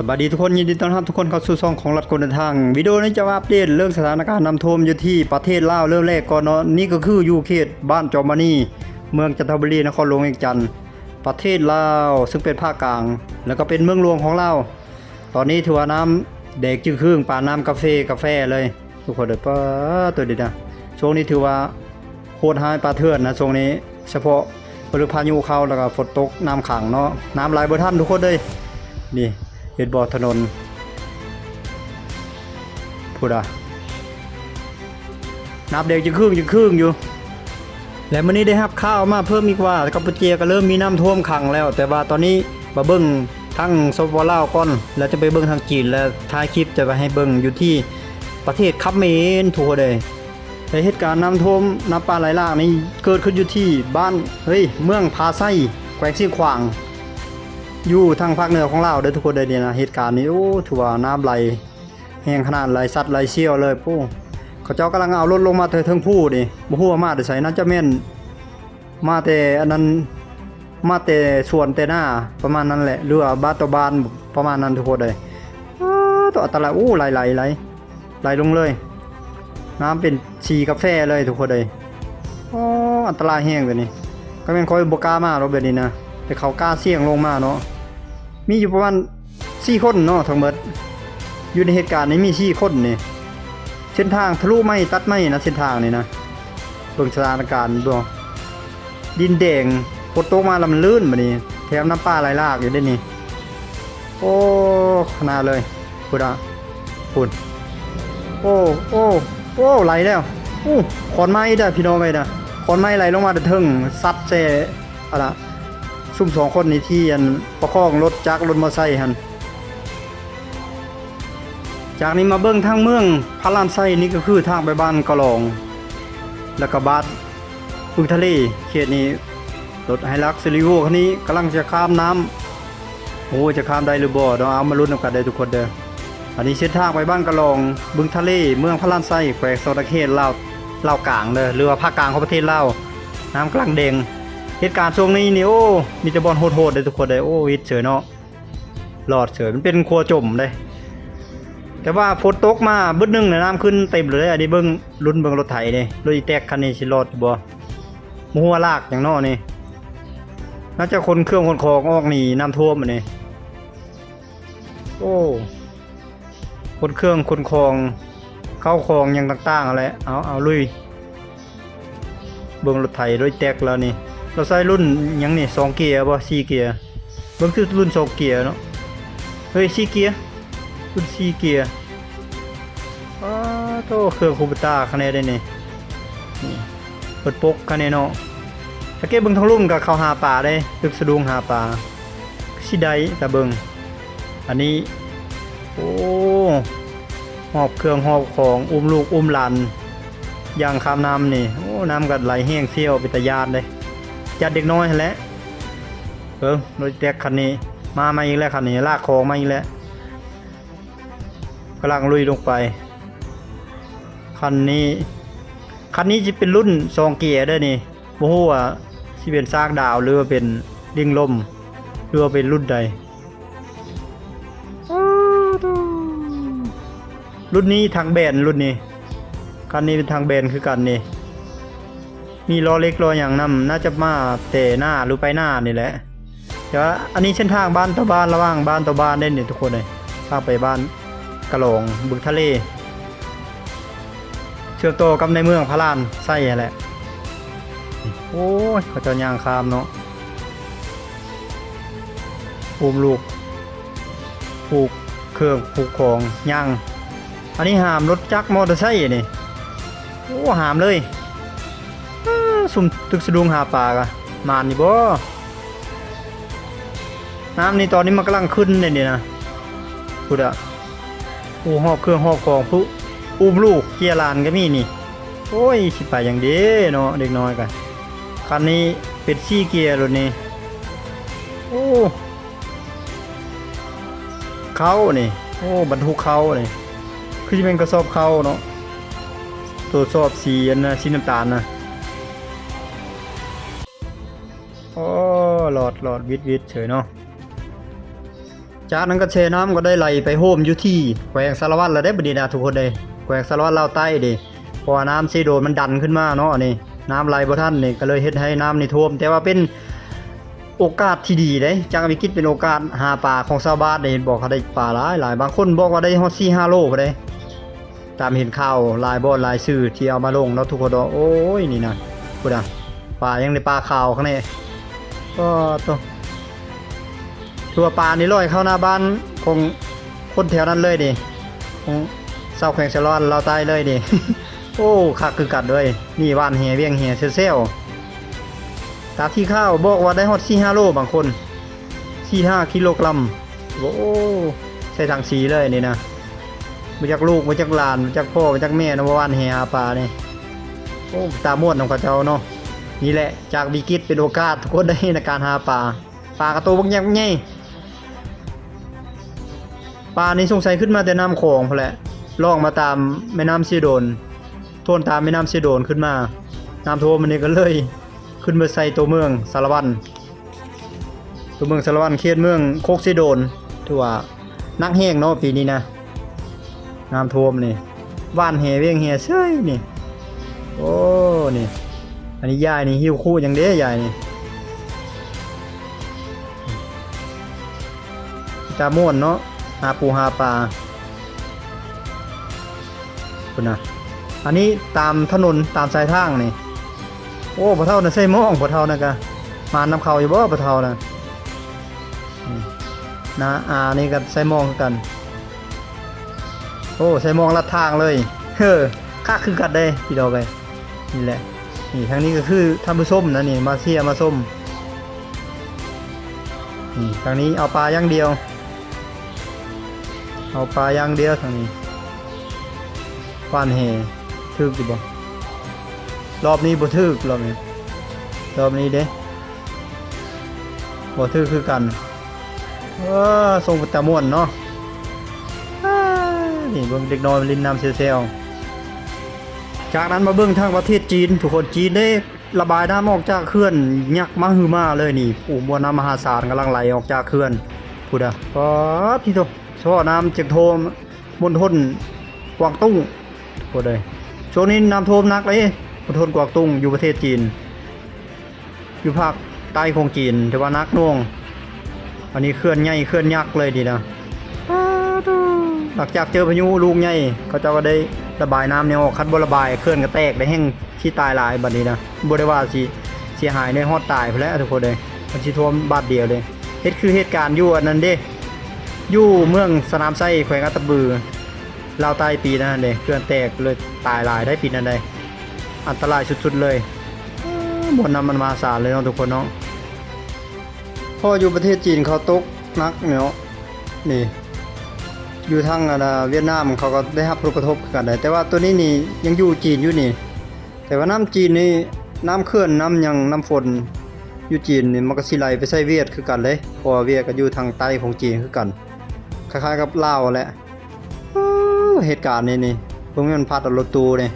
ສະບາຍດີທຸກຄົນ, ຍິນດີຕ້ອນຮັບທຸກຄົນເຂົ້າສູ່ຊ່ອງຂອງລັດຄົນເດີນທາງ. ວິດີໂອນີ້ຈະມາອັບເດດເລື່ອງສະຖານະການນ້ຳຖ້ວມຢູ່ທີ່ປະເທດລາວເລີ່ມແລກກ່ອນເນາະ. ນີ້ກໍຄືຢູ່ເຂດບ້ານຈອມມະນີ ເມືອງຈັນທະບູລີ ນະຄອນຫຼວງວຽງຈັນ ປະເທດລາວ ຊຶ່ງເປັນພາກກາງ ແລ້ວກໍເປັນເມືອງຫຼວງຂອງລາວ. ຕອນນີ້ຖືວ່ານ້ຳແດງຈຶ່ງຄຶ່ງປານນ້ຳກາເຟ ກາແຟເລີຍທຸກຄົນເດີ. ປາດ ໂຕນີ້ນະ ຊ່ວງນີ້ຖືວ່າໂຫດຮ້າຍປ່າເຖື່ອນນະ ຊ່ວງນີ້ ສະເພາະ ເພາະພາຍຸເຂົ້າ ແລ້ວກໍຝົນຕົກ ນ້ຳຂັງເນາະ, ນ້ຳໄຫຼບໍ່ທັນທຸກຄົນເອີຍ. ນີ້ ເຫັນບໍ່ຖະໜົນ ພຸ້ນນະ ນ້ຳແດງຈຶ່ງຄຶ່ງ ຈຶ່ງຄຶ່ງຢູ່. ແລະ ມື້ນີ້ໄດ້ຮັບຂ່າວມາເພີ່ມອີກວ່າ ກຳປູເຈຍກໍເລີ່ມມີນ້ຳຖ້ວມຂັງແລ້ວ, ແຕ່ວ່າຕອນນີ້ມາເບິ່ງທາງ ສປປ ລາວ ກ່ອນ ແລ້ວຈະໄປເບິ່ງທາງຈີນ ແລະ ທ້າຍຄລິບຈະໄປໃຫ້ເບິ່ງຢູ່ທີ່ປະເທດຂະເໝນທຸກຄົນເອີຍ. ແລະ ເຫດການນ້ຳຖ້ວມ ນ້ຳປ່າໄຫຼຫຼາກນີ້ເກີດຂຶ້ນຢູ່ທີ່ບ້ານ ເຮີ້ຍ ເມືອງຜາໄຊ ແຂວງຊຽງຂວາງ ຢູ່ທາງພາກເໜືອຂອງລາວເດີທຸກຄົນເດີ. ນີ້ນະ ເຫດການນີ້ ໂອ້ ຖືວ່ານ້ຳໄຫຼແຮງຂະໜາດ ໄຫຼຊັດໄຫຼສ່ຽວເລີຍ. ໂອ້ ເຂົາເຈົ້າກຳລັງເອົາລົດລົງມາແຕ່ເທິງພູນີ້ ບໍ່ຮູ້ວ່າມາແຕ່ໃສ, ໜ້າຈະແມ່ນມາແຕ່ອັນນັ້ນ ມາແຕ່ສວນແຕ່ນາ ປະມານນັ້ນແຫຼະ ຫຼືວ່າບ້ານຕໍ່ບ້ານ ປະມານນັ້ນທຸກຄົນເອີຍ. ປາດ ອັນຕະລາຍ ໂອ້ ໄຫຼ ໄຫຼ ໄຫຼ ໄຫຼລົງເລີຍ. ນ້ຳເປັນສີກາແຟເລີຍທຸກຄົນເອີຍ. ອໍ ອັນຕະລາຍແຮງແບບນີ້. ກໍແມ່ນຂ້ອຍບໍ່ກ້າມາດອກແບບນີ້ນະ, ແຕ່ເຂົາກ້າສ່ຽງລົງມາເນາະ. ມີຢູ່ປະມານສີ່ຄົນເນາະ ທັງໝົດ ຢູ່ໃນເຫດການນີ້ມີສີ່ຄົນນີ້. ເສັ້ນທາງທະລຸໄມ້ຕັດໄມ້ນະ ເສັ້ນທາງນີ້ນະ. ເບິ່ງສະຖານະການເບິ່ງ ດິນແດງ ຝົນຕົກມາແລ້ວມັນລື່ນບາດນີ້, ແຖມນ້ຳປ່າໄຫຼຫຼາກຢູ່ເດ້ນີ້. ໂອ້ ຂະໜາດເລີຍ ພຸ້ນນະ ພຸ້ນ. ໂອ້ ໂອ້ ໂອ້ ໄຫຼແລ້ວ. ໂອ້ ຂອນໄມ້ເດ້ພີ່ນ້ອງເອີຍນະ, ຂອນໄມ້ໄຫຼລົງມາແຕ່ເທິງ ຊັດໃສ່ ອັນນະ ຊຸມສອງຄົນນີ້ທີ່ ອັນ ປະຄອງລົດຈັກລົດມໍໄຊຫັ້ນ. ຈາກນີ້ມາເບິ່ງທາງເມືອງພະລານໄຊ, ນີ້ກໍຄືທາງໄປບ້ານກະຫຼອງ ແລ້ວກໍບ້ານ ປຶກທະເລ. ເຂດນີ້ລົດໄຮລັກຊີຣີໂວຄັນນີ້ກຳລັງຈະຂ້າມນ້ຳ. ໂອ້ ຈະຂ້າມໄດ້ຫຼືບໍ່ເນາະ? ເອົາມາລຸ້ນນຳກັນເດີທຸກຄົນເດີ. ອັນນີ້ເສັ້ນທາງໄປບ້ານກະຫຼອງ ບຶງທະເລ ເມືອງພະລານໄຊ ແຂວງສະຫວັນນະເຂດ ລາວ ລາວກາງເດີ ຫຼືວ່າພາກກາງຂອງປະເທດລາວ. ນ້ຳກຳລັງແດງ. ເຫດການຊ່ວງນີ້ນີ້ ໂອ້ ມີແຕ່ບ່ອນໂຫດໆເດີທຸກຄົນເດີ. ໂອ້ ວິດເສີຍເນາະ. ລອດເສີຍ ມັນເປັນຂົວຈົມເດ້. ແຕ່ວ່າຝົນຕົກມາບຶດໜຶ່ງແລ້ວ ນ້ຳຂຶ້ນເຕັມເລີຍເດ້. ອັນນີ້ເບິ່ງ ລຸ້ນເບິ່ງລົດໄຖເດ້, ລົດອີແຕັກຄັນນີ້ຊິລອດຢູ່ບໍ່? ບໍ່ຮູ້ວ່າລາກຫຍັງເນາະນີ້. ໜ້າຈະຂົນເຄື່ອງຂົນຂອງອອກໜີນ້ຳຖ້ວມອັນນີ້. ໂອ້ ຂົນເຄື່ອງຂົນຂອງ ເຂົ້າຂອງຫຍັງຕ່າງໆຫັ້ນແຫຼະ. ເອົາ ເອົາ ລຸຍ. ເບິ່ງລົດໄຖ ລົດແຕັກລາວນີ້ ລາວໃຊ້ລຸ້ນຫຍັງນີ້ ສອງເກຍບໍ່ ສີ່ເກຍ? ເບິ່ງຄືລຸ້ນສອງເກຍເນາະ. ເຮີ້ຍ ສີ່ເກຍ ລຸ້ນສີ່ເກຍ. ປາດໂທ້ ເຄື່ອງຄູເປຕ້າຄັນນີ້ເດ້ນີ້. ນີ້ ເປີດປົກຄັນນີ້ເນາະ. ສັງເກດເບິ່ງທາງລຸ່ມກໍເຂົ້າຫາປາເດ້, ຕຶກສະດຸງຫາປາ. ຄືຊິໄດ້ ຕາເບິ່ງ ອັນນີ້. ໂອ້ ຫອບເຄື່ອງຫອບຂອງ ອຸ້ມລູກອຸ້ມຫຼານ ຍ່າງຂ້າມນ້ຳນີ້. ໂອ້ ນ້ຳກໍໄຫຼແຮງສ່ຽວ ເປັນຕາຢ້ານເດ້. ຢ້ານເດັກນ້ອຍຫັ້ນແຫຼະ. ເບິ່ງ ລົດແຕັກຄັນນີ້ ມາໃໝ່ອີກແລ້ວ. ຄັນນີ້ລາກຂອງມາອີກແລ້ວ. ກຳລັງລຸຍລົງໄປ. ຄັນນີ້ ຄັນນີ້ຊິເປັນລຸ້ນສອງເກຍເດີນີ້. ບໍ່ຮູ້ວ່າຊິເປັນຊາກດາວ ຫຼືວ່າເປັນລິງລົມ ຫຼືວ່າເປັນລຸ້ນໃດ. ລຸ້ນນີ້ຖັງແບນ ລຸ້ນນີ້. ຄັນນີ້ເປັນຖັງແບນຄືກັນນີ້. ມີລໍ້ເຫຼັກລໍ້ຫຍັງນຳ, ໜ້າຈະມາແຕ່ໜ້າ ຫຼືໄປໜ້ານີ້ແຫຼະ. ແຕ່ວ່າອັນນີ້ເສັ້ນທາງບ້ານຕໍ່ບ້ານ ລະຫວ່າງບ້ານຕໍ່ບ້ານເດ້ນີ້ທຸກຄົນເອີຍ. ທາງໄປບ້ານກະຫຼອງ ບຶງທະເລ ເຊື່ອມຕໍ່ກັບໃນເມືອງພະລານໄຊຫັ້ນແຫຼະ. ໂອ້ຍ ເຂົາເຈົ້າຍ່າງຂ້າມເນາະ. ອຸ້ມລູກ ຜູກເຄື່ອງຜູກຂອງຍ່າງ. ອັນນີ້ຫາມລົດຈັກມໍເຕີໄຊນີ້. ໂອ້ ຫາມເລີຍ. ຊຸມຕຶກສະດຸງຫາປາກະ ໝານຢູ່ບໍ່? ນ້ຳນີ້ຕອນນີ້ມັນກຳລັງຂຶ້ນເດ້ນີ້ນະ. ພຸ້ນອະ. ໂອ້ ຫອບເຄື່ອງຫອບຂອງ ຜູ້ອຸ້ມລູກເກຍຫຼານກໍມີນີ້. ໂອ້ຍ ຊິໄປຫຍັງເດເນາະ ເດັກນ້ອຍກະ. ຄັນນີ້ເປັນສີ່ເກຍໂລດນີ້. ໂອ້ ເຂົ້ານີ້. ໂອ້ ບັນທຸກເຂົ້ານີ້. ຄືຊິແມ່ນກະສອບເຂົ້າເນາະ. ໂຕສອບສີອັນນະ ສີນ້ຳຕານນະ. ໂອ້ ລອດ ລອດ ວິດ ວິດເສີຍເນາະ. ຈ ຈາກນັ້ນກໍແຊ່ນ້ຳກໍໄດ້ໄຫຼໄປໂຮມຢູ່ທີ່ແຂວງສາລະວັນແລ້ວເດ້ ບັດນີ້ນະທຸກຄົນເດ້ ແຂວງສາລະວັນລາວໃຕ້ເດ້ ເພາະວ່ານ້ຳເຊໂດນມັນດັນຂຶ້ນມາເນາະ ອັນນີ້ນ້ຳໄຫຼບໍ່ທັນນີ້ ກໍເລີຍເຮັດໃຫ້ນ້ຳນີ້ຖ້ວມ ແຕ່ວ່າເປັນໂອກາດທີ່ດີເດ້ ຈາກວິກິດເປັນໂອກາດຫາປາຂອງຊາວບ້ານເດ້ ເຫັນບໍ່ ເຂົາໄດ້ປາຫຼາຍໆ ບາງຄົນບອກວ່າໄດ້ຮອດສີ່ຫ້າໂລພຸ້ນເດ້ ຕາມເຫັນຂ່າວຫຼາຍບ່ອນຫຼາຍສື່ທີ່ເອົາມາລົງເນາະທຸກຄົນເນາະ ໂອ້ຍ ນີ້ນະ ພຸ້ນນະ ປາຫຍັງນີ້ ປາຂາວຂ້າງໃນ ກໍໂຕ ຖືວ່າປານີ້ລອຍເຂົ້າໜ້າບ້ານຂອງຄົນແຖວນັ້ນເລີຍນີ້ ຂອງຊາວແຂວງສາລະວັນລາວໃຕ້ເລີຍນີ້ ໂອ້ ຄັກຄືກັນເລີຍ ນີ້ຫວ່ານແຫວຽງແຫແຊວໆ ຕາມທີ່ຂ່າວບອກວ່າໄດ້ຮອດສີ່ຫ້າໂລ ບາງຄົນສີ່ຫ້າກິໂລກຣັມ ໂອ້ ໃສ່ຖັງສີເລີຍນີ້ນະ ບໍ່ຈັກລູກ ບໍ່ຈັກຫຼານ ບໍ່ຈັກພໍ່ບໍ່ຈັກແມ່ເນາະ ມາຫວ່ານແຫຫາປານີ້ ໂອ້ ຕາມ່ວນນຳເຂົາເຈົ້າເນາະ ນີ້ແຫຼະ ຈາກວິກິດເປັນໂອກາດ ທຸກຄົນໄດ້ໃນການຫາປາ ປາກະໂຕບັກໃຫຍ່ ບັກໃຫຍ່ ປານີ້ສົງໄສຂຶ້ນມາແຕ່ນ້ຳຂອງພຸ້ນແຫຼະ ລ່ອງມາຕາມແມ່ນ້ຳເຊໂດນ ໂທນຕາມແມ່ນ້ຳເຊໂດນຂຶ້ນມາ ນ້ຳຖ້ວມອັນນີ້ກໍເລີຍຂຶ້ນມາໃສ່ຕົວເມືອງສາລະວັນ ຕົວເມືອງສາລະວັນ ເຂດເມືອງໂຄກເຊໂດນ ຖືວ່າໜັກແຮງເນາະປີນີ້ນະ ນ້ຳຖ້ວມນີ້ ຫວ່ານແຫວຽງແຫເຊີຍນີ້ ໂອ້ ນີ້ ອັນນີ້ຍາຍນີ້ຫິ້ວຄຸຫຍັງເດ້ຍາຍນີ້ ຕາມ່ວນເນາະ ຫາປູຫາປາ ພຸ້ນນະ ອັນນີ້ຕາມຖະໜົນຕາມສາຍທາງນີ້ ໂອ້ ພໍ່ເຖົ້ານະໃສ່ໝ້ອງ ພໍ່ເຖົ້ານະກະ ມານຳເຂົາຢູ່ບໍ່ພໍ່ເຖົ້ານະ ອືມ ນາອານີ້ກໍໃສ່ໝ້ອງຄືກັນ ໂອ້ ໃສ່ໝ້ອງລັດທາງເລີຍ ເຮີ ຄັກຄືກັນເດ້ພີ່ນ້ອງເອີຍ ນີ້ແຫຼະ ນີ້ທາງນີ້ກໍຄືທ່ານຜູ້ຊົມນະນີ້ ມາເຊຍມາຊົມ ນີ້ທາງນີ້ເອົາປາຢ່າງດຽວ ເອົາປາຢ່າງດຽວທາງນີ້ ຫວ່ານແຫຖືກຢູ່ບໍ່? ລອບນີ້ບໍ່ຖືກ ລອບນີ້ ລອບນີ້ເດ້ ບໍ່ຖືກຄືກັນ ເອີ ຊົງເປັນຕາມ່ວນເນາະ ເອີ ນີ້ເບິ່ງເດັກນ້ອຍມາຫຼິ້ນນ້ຳແຊວໆ ຈາກນັ້ນມາເບິ່ງທາງປະເທດຈີນ ທຸກຄົນ ຈີນເດ້ ລະບາຍນ້ຳອອກຈາກເຂື່ອນຍັກມະຫຶມາເລີຍນີ້ ໂອ້ ມວນນ້ຳມະຫາສານກຳລັງໄຫຼອອກຈາກເຂື່ອນ ພຸ້ນນະ ປາດຕິໂທ ສະເພາະນ້ຳຈາກໂທ ມົນທົນກວາງຕຸ້ງ ພຸ້ນເດ້ ຊ່ວງນີ້ນ້ຳຖ້ວມໜັກເດ້ ມົນທົນກວາງຕຸ້ງ ຢູ່ປະເທດຈີນ ຢູ່ພາກໃຕ້ຂອງຈີນ ຖືວ່າໜັກໜ່ວງ ອັນນີ້ເຂື່ອນໃຫຍ່ເຂື່ອນຍັກເລີຍນີ້ນະ ປາດໂທ້ ຫຼັງຈາກເຈີພາຍຸລູກໃຫຍ່ ເຂົາເຈົ້າກໍໄດ້ລະບາຍນ້ຳນີ້ອອກ ຄັນບໍ່ລະບາຍເຂື່ອນກໍແຕກ ໄດ້ແຮ່ງຊິຕາຍຫຼາຍບັດນີ້ນະ ບໍ່ໄດ້ວ່າຊິເສຍຫາຍໃນຮອດຕາຍພຸ້ນແຫຼະທຸກຄົນເອີຍ ມັນຊິຖ້ວມບາດດຽວເດ້ ເຮັດຄືເຫດການຢູ່ອັນນັ້ນເດ້ ຢູ່ເມືອງສະໜາມໄຊ ແຂວງອັດຕະປື ລາວໃຕ້ປີນັ້ນເດ້ ເຂື່ອນແຕກເລີຍ ຕາຍຫຼາຍໄດ໋ປີນັ້ນໄດ໋ ອັນຕະລາຍສຸດໆເລີຍ ເອີ ມວນນ້ຳມັນມະຫາສານເລີຍເນາະທຸກຄົນເນາະ ເພາະຢູ່ປະເທດຈີນເຂົາຕົກໜັກເນາະ ນີ້ ຢູ່ທາງອັນ ຫວຽດນາມເຂົາກໍໄດ້ຮັບຜົນກະທົບຄືກັນໄດ໋ ແຕ່ວ່າໂຕນີ້ນີ້ຍັງຢູ່ຈີນຢູ່ນີ້ ແຕ່ວ່ານ້ຳຈີນນີ້ ນ້ຳເຂື່ອນ ນ້ຳຫຍັງ ນ້ຳຝົນຢູ່ຈີນນີ້ ມັນກໍຊິໄຫຼໄປໃສ່ຫວຽດຄືກັນເດ້ ເພາະວ່າຫວຽດກໍຢູ່ທາງໃຕ້ຂອງຈີນຄືກັນ ຄ້າຍໆກັບລາວຫັ້ນແຫຼະ ເອີ ເຫດການນີ້ນີ້ ເບິ່ງມັນພັດເອົາລົດຕູ້ນີ້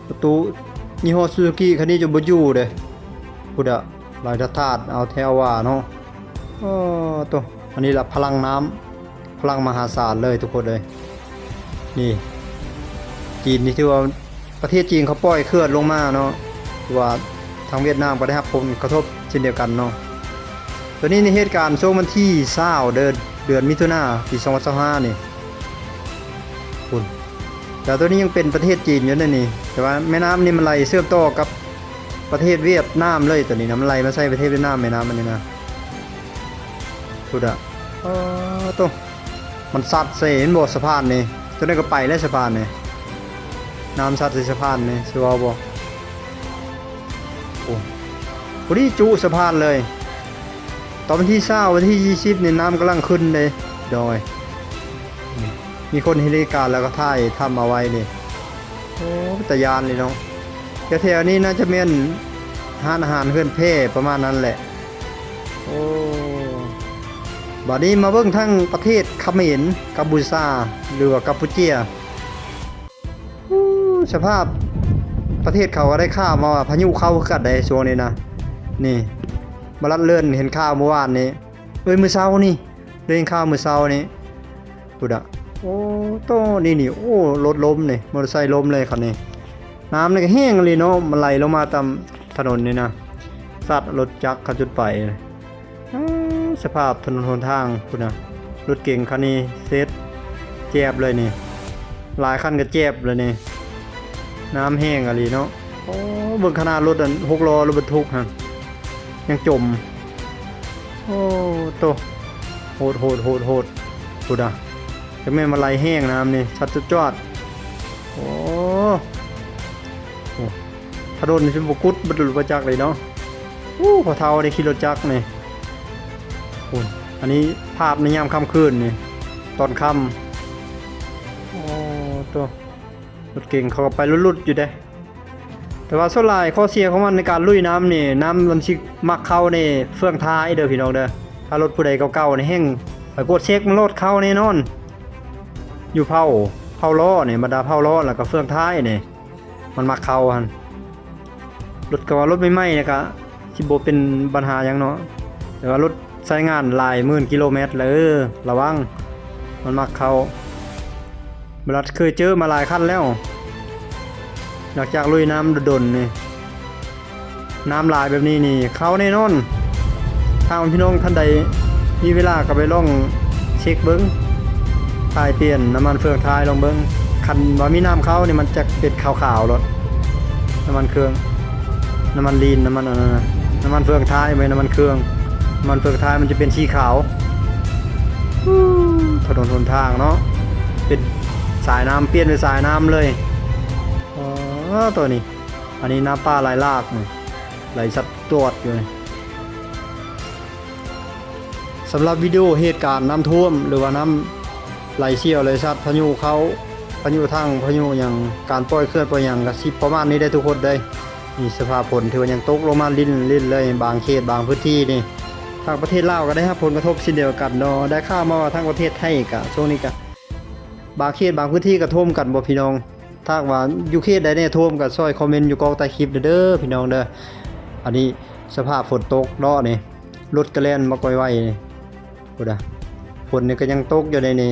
ລົດຕູ້ຍີ່ຫໍ້ Suzuki ຄັນນີ້ຈົນບໍ່ຢູ່ເດ້ ພຸ້ນດະ ຫຼາຍທາດໆ ເອົາແທ້ເອົາວ່າເນາະ ເອີ ໂຕ ອັນນີ້ລະພະລັງນ້ຳ ພະລັງມະຫາສານເລີຍທຸກຄົນເອີຍ ນີ້ ຈີນນີ້ຖືວ່າປະເທດຈີນເຂົາປ່ອຍເຂື່ອນລົງມາເນາະ ຖືວ່າທາງຫວຽດນາມກໍໄດ້ຮັບຜົນກະທົບເຊັ່ນດຽວກັນເນາະ ໂຕນີ້ໃນເຫດການຊ່ວງວັນທີຊາວ ເດືອນ ເດືອນມິຖຸນາ ປີສອງພັນຊາວຫ້ານີ້ ພຸ້ນ ແລ້ວໂຕນີ້ຍັງເປັນປະເທດຈີນຢູ່ເດ້ນີ້ ແຕ່ວ່າແມ່ນ້ຳນີ້ມັນໄຫຼເຊື່ອມຕໍ່ກັບປະເທດຫວຽດນາມເລີຍ ໂຕນີ້ນະ ມັນໄຫຼມາໃສ່ປະເທດຫວຽດນາມ ແມ່ນ້ຳອັນນີ້ນະ ພຸ້ນດະ ອໍ ໂຕ ມັນຊັດໃສ່ ເຫັນບໍ່ ສະພານນີ້ ໂຕນີ້ກໍໄປແລ້ວ ສະພານນີ້ ນ້ຳຊັດໃສ່ສະພານນີ້ ຊິເວົ້າບໍ່ ໂອ້ ພໍດີຈຸສະພານເລີຍ ຕອນວັນທີຊາວ ວັນທີຊາວ ວັນທີຊາວ ວັນທີຊາວ ນີ້ນ້ຳກຳລັງຂຶ້ນເດ້ ໂດຍ ມີຄົນເຫັນເຫດການແລ້ວກໍຖ່າຍທຳເອົາໄວ້ນີ້ ໂອ້ ເປັນຕາຢ້ານເລີຍເນາະ ແຖວໆນີ້ໜ້າຈະແມ່ນຮ້ານອາຫານເຮືອນແພປະມານນັ້ນແຫຼະ ໂອ້ ບາດນີ້ມາເບິ່ງທາງປະເທດຂະເໝນ ກຳປູຊາ ຫຼືວ່າກຳປູເຈຍ ອູ້ ສະພາບປະເທດເຂົາກໍໄດ້ຂ່າວມາວ່າພາຍຸເຂົ້າຄືກັນໃດ໋ຊ່ວງນີ້ນະ ນີ້ ມາລັດເລື່ອນເຫັນຂ່າວມື້ວານນີ້ ເອີຍ ມື້ເຊົ້ານີ້ ໄດ້ຍິນຂ່າວມື້ເຊົ້ານີ້ ພຸ້ນນະ. ໂອ້ ໂຕ ນີ້ນີ້ ໂອ້ ລົດລົ້ມນີ້ ມໍເຕີໄຊລົ້ມເລີຍຄັນນີ້. ນ້ຳນີ້ກໍແຮງອີ່ຫຼີເນາະ ມັນໄຫຼລົງມາຕາມຖະໜົນນີ້ນະ ຊັດລົດຈັກເຂົາຈົນໄປ. ອ້າ ສະພາບຖະໜົນຫົນທາງພຸ້ນນະ ລົດເກັງຄັນນີ້ເສັດ ແຈບເລີຍນີ້ ຫຼາຍຄັນກໍແຈບເລີຍນີ້. ນ້ຳແຮງອີ່ຫຼີເນາະ. ໂອ້ ເບິ່ງຂະໜາດລົດອັນຫົກລໍ້ ລົດບັນທຸກຫັ້ນ ຍັງຈົມ. ໂອ້ ໂຕ ໂຫດໆໆໆ ພຸ້ນນະ. ຈັກແມ່ນມັນໄຫຼແຮງນ້ຳນີ້ ຊັດຈວດໆ. ໂອ້ ໂອ້ ຖະໜົນຊິບໍ່ກຸດບໍ່ຫຼຸດບໍ່ຈັກເລີຍເນາະ. ໂອ້ ພໍ່ເຖົ້າໄດ້ຂີ່ລົດຈັກນີ້. ໂອ້ ອັນນີ້ພາບໃນຍາມຄ່ຳຄືນນີ້ ຕອນຄ່ຳ. ໂອ້ ໂຕ ລົດເກັງເຂົາກໍໄປຫຼຸດໆຢູ່ເດ້. ແຕ່ວ່າສ່ວນຫຼາຍຂໍ້ເສຍຂອງມັນໃນການລຸຍນ້ຳນີ້ ນ້ຳມັນຊິມັກເຂົ້າໃນເຟືອງທ້າຍເດີພີ່ນ້ອງເດີ. ຖ້າລົດຜູ້ໃດເກົ່າໆນີ້ແຮ່ງ ໄປກວດເຊັກມັນໂລດເຂົ້າແນ່ນອນ. ຢູ່ເຜົາ ເຜົາລໍ້ນີ້ ບັນດາເຜົາລໍ້ ແລ້ວກໍເຟືອງທ້າຍນີ້ ມັນມັກເຂົ້າຫັ້ນ. ລົດ ກໍວ່າລົດໃໝ່ໆນີ້ກໍ ຊິບໍ່ເປັນບັນຫາຫຍັງເນາະ ແຕ່ວ່າລົດໃຊ້ງານຫຼາຍໝື່ນກິໂລແມັດແລ້ວ ເອີ ລະວັງ ມັນມັກເຂົ້າ. ບາດເຄີຍເຈີມາຫຼາຍຄັນແລ້ວ ຫຼັງຈາກລຸຍນ້ຳດົນໆນີ້ ນ້ຳຫຼາຍແບບນີ້ນີ້ເຂົ້າແນ່ນອນ. ຖ້າວ່າພີ່ນ້ອງທ່ານໃດມີເວລາກໍໄປລອງເຊັກເບິ່ງ ຖ່າຍປ່ຽນນ້ຳມັນເຟືອງທ້າຍລອງເບິ່ງ. ຄັນວ່າມີນ້ຳເຂົ້ານີ້ ມັນຈະເປັນຂາວໆໂລດ ນ້ຳມັນເຄື່ອງ ນ້ຳມັນລີນ ນ້ຳມັນອັນນັ້ນນະ ນ້ຳມັນເຟືອງທ້າຍ ບໍ່ແມ່ນນ້ຳມັນເຄື່ອງ. ນ້ຳມັນເຟືອງທ້າຍມັນຈະເປັນສີຂາວ. ຖະໜົນຫົນທາງເນາະ ເປັນສາຍນ້ຳ ປ່ຽນເປັນສາຍນ້ຳເລີຍ. ອໍ ໂຕນີ້ ອັນນີ້ນ້ຳປ່າໄຫຼຫຼາກນີ້ ໄຫຼຊັດຈວດຢູ່ນີ້. ສຳລັບວິດີໂອເຫດການນ້ຳຖ້ວມ ຫຼືວ່ານ້ຳໄຫຼສ່ຽວໄຫຼຊັດ ພາຍຸເຂົ້າ ພາຍຸທັງ ພາຍຸຫຍັງ ການປ່ອຍເຂື່ອນປ່ອຍຫຍັງ ກໍຊິປະມານນີ້ເດ້ທຸກຄົນເດ້. ນີ້ສະພາບຝົນຖືວ່າຍັງຕົກລົງມາລິນໆເລີຍ ບາງເຂດບາງພື້ນທີ່ນີ້. ທາງປະເທດລາວກໍໄດ້ຮັບຜົນກະທົບເຊັ່ນດຽວກັນເນາະ. ໄດ້ຂ່າວມາວ່າທາງປະເທດໄທກໍຊ່ວງນີ້ກໍບາງເຂດບາງພື້ນທີ່ກໍຖ້ວມກັນບໍ່ພີ່ນ້ອງ? ຖ້າຫາກວ່າຢູ່ເຂດໃດແດ່ຖ້ວມກໍຊ່ອຍຄອມເມັນຢູ່ກ້ອງໃຕ້ຄລິບແດ່ເດີພີ່ນ້ອງເດີ. ອັນນີ້ສະພາບຝົນຕົກເນາະນີ້ ລົດກໍແລ່ນບັກໄວໆນີ້ ພຸ້ນນະ. ຝົນນີ້ກໍຍັງຕົກຢູ່ໃດນີ້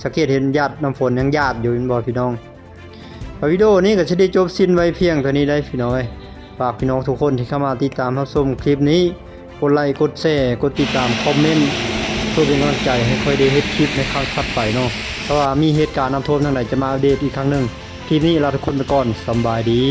ສັງເກດເຫັນຫຍາດນ້ຳຝົນຍັງຫຍາດຢູ່ແມ່ນບໍ່ພີ່ນ້ອງ? ແລ້ວວິດີໂອນີ້ກໍຊິໄດ້ຈົບສິ້ນໄວ້ພຽງເທົ່ານີ້ໄດ໋ພີ່ນ້ອງເອີຍ. ຝາກພີ່ນ້ອງທຸກຄົນທີ່ເຂົ້າມາຕິດຕາມຮັບຊົມຄລິບນີ້ ກົດໄລ ກົດແຊ ກົດຕິດຕາມ ຄອມເມັນ ເພື່ອເປັນກຳລັງໃຈໃຫ້ຂ້ອຍໄດ້ເຮັດຄລິບໃນຄັ້ງຖັດໄປເນາະ. ຖ້າວ່າມີເຫດການນ້ຳຖ້ວມທາງໃດ ຈະມາອັບເດດອີກຄັ້ງໜຶ່ງ. ຄລິບນີ້ລາທຸກຄົນໄປກ່ອນ ສຳບາຍດີ.